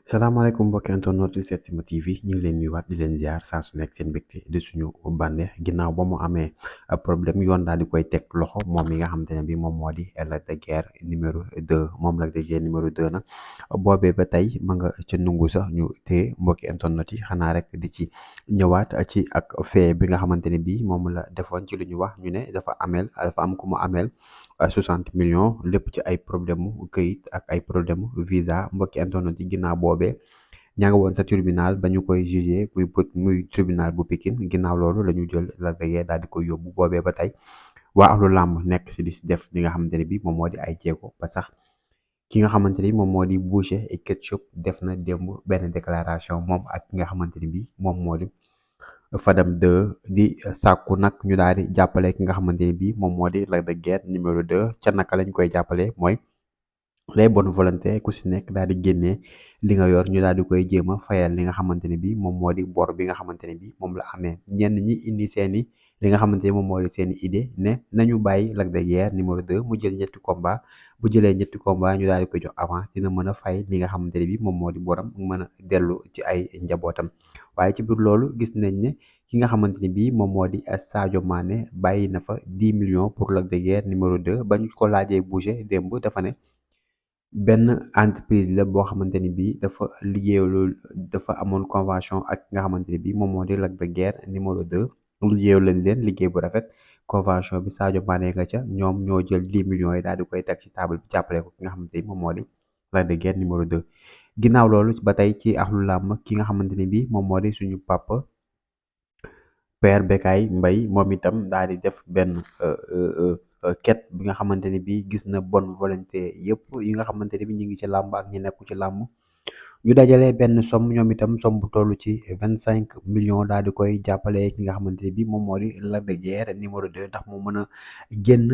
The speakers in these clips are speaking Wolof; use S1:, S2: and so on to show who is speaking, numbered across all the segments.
S1: salaamaaleykum mbokki internet yu Setsima TV ñu ngi leen nuyuwaat di leen ziar saa su nekk seen mbégte di suñu bànneex ginnaaw ba mu amee problème yoon daal di koy teg loxo moom mi nga xamante ne bi moom moo di Lac de Guiers numéro 2 moom Lac de Guiers numéro 2 nag boobee ba tey ma nga ca nungu sax ñu téye mbokki internet yi xanaa rek di ci ñëwaat ci ak fee bi nga xamante ne bi moom la defoon ci lu ñu wax ñu ne dafa am ku mu ameel 60 millions lépp ci ay problème mu këyit ak ay problème mu visa mbokki internet yi ginnaaw boobee ñaa nga woon sa tribunal ba ñu koy jugé muy tribunal bu Pikine ginnaaw loolu la ñu jël Lac de Guiers daal di koy yóbbu boobee ba tey waa ahlu làmb nekk si di si def li nga xamante ne bi moom moo di ay jéego ba sax ki nga xamante ni moom moo di Boucher et Ketchup def na démb benn déclaration moom ak ki nga xamante ni bi moom moo di Fadam 2 di sàkku nag ñu daal di jàppale ki nga xamante ni bii moom moo di Lac de Guiers numéro 2 ca naka lañ koy jàppale mooy les bonnes volontés ku si nekk daal di génnee li nga yor ñu daal di koy jéem a fayal li nga xamante ne bii moom moo di bor bi nga xamante ne bii moom la amee ñenn ñi indi seeni li nga xamante ne moom moo di seeni idée ne nañu bàyyi Lac de Guiers numéro 2 mu jël ñetti combat bu jëlee ñetti combat ñu daal di koy jox avant dina mën a fay li nga xamante ne bii moom moo di boram mën a dellu ci ay njabootam waaye ci biir loolu gis nañ ne ki nga xamante ni bii moom moo di Sadio Mané bàyyi na fa 10 millions pour Lac de Guiers numéro 2 ba ñu ko laajee Boucher démb dafa ne benn entreprise la boo xamante ni bii dafa amoon convention ak nga xamante ni bii moom moo di Lac de Guiers numéro 2 liggéeyal lañ leen liggéey bu rafet convention bi Sadio Mané nga ca ñoom ñoo jël 10 millions yi daal di koy teg ci table bi jàppale ko ki nga xamante ni moom moo di Lac de Guiers numéro 2 ginnaaw loolu ba tey ci axlu làmb ki nga xamante ni bii moom moo di suñu papa Père Bécaye Mbaye moom itam daal di def benn quête bi nga xamante ni bii gis na bonne volonté yëpp yi nga xamante ni bi ñu ngi ci làmb ak ñi nekku ci làmb ñu dajale benn somme ñoom itam somme bu toll ci 25 millions daal di koy jàppale ki nga xamante ni bi moom moo di Lac de Guiers numéro 2 ndax mu mën a génn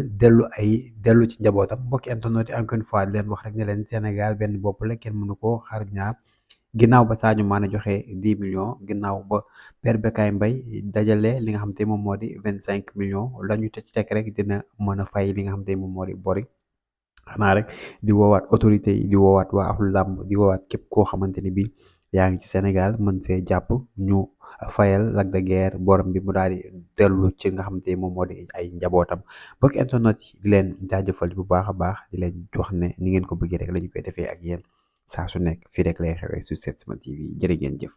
S1: dellu ci njabootam mbokki internet yi encore une fois leen wax rek ne leen Sénégal benn bopp la kenn mënu ko xar ñaar ginnaaw ba Sadio Mané joxe 10 millions ginnaaw ba Père Bécaye Mbaye dajale li nga xam te moom moo di 25 millions la ñu ci teg rek dina mën a fay li nga xam te moom moo di bori xanaa rek di woowaat autorité yi di woowaat waa axlu làmb di woowaat képp koo xamante ni bi yaa ngi ci Sénégal mën fee jàpp ñu fayal Lac de Guiers borom bi mu daal di dellu ci nga xamante moom moo di ay njabootam bokk internet yi di leen jaajëfal bu baax a baax di leen wax ne ni ngeen ko bëggee rek la ñu koy defee ak yéen saa su nekk fii rek lay xewee sur Setsima TV jërë ngeen jëf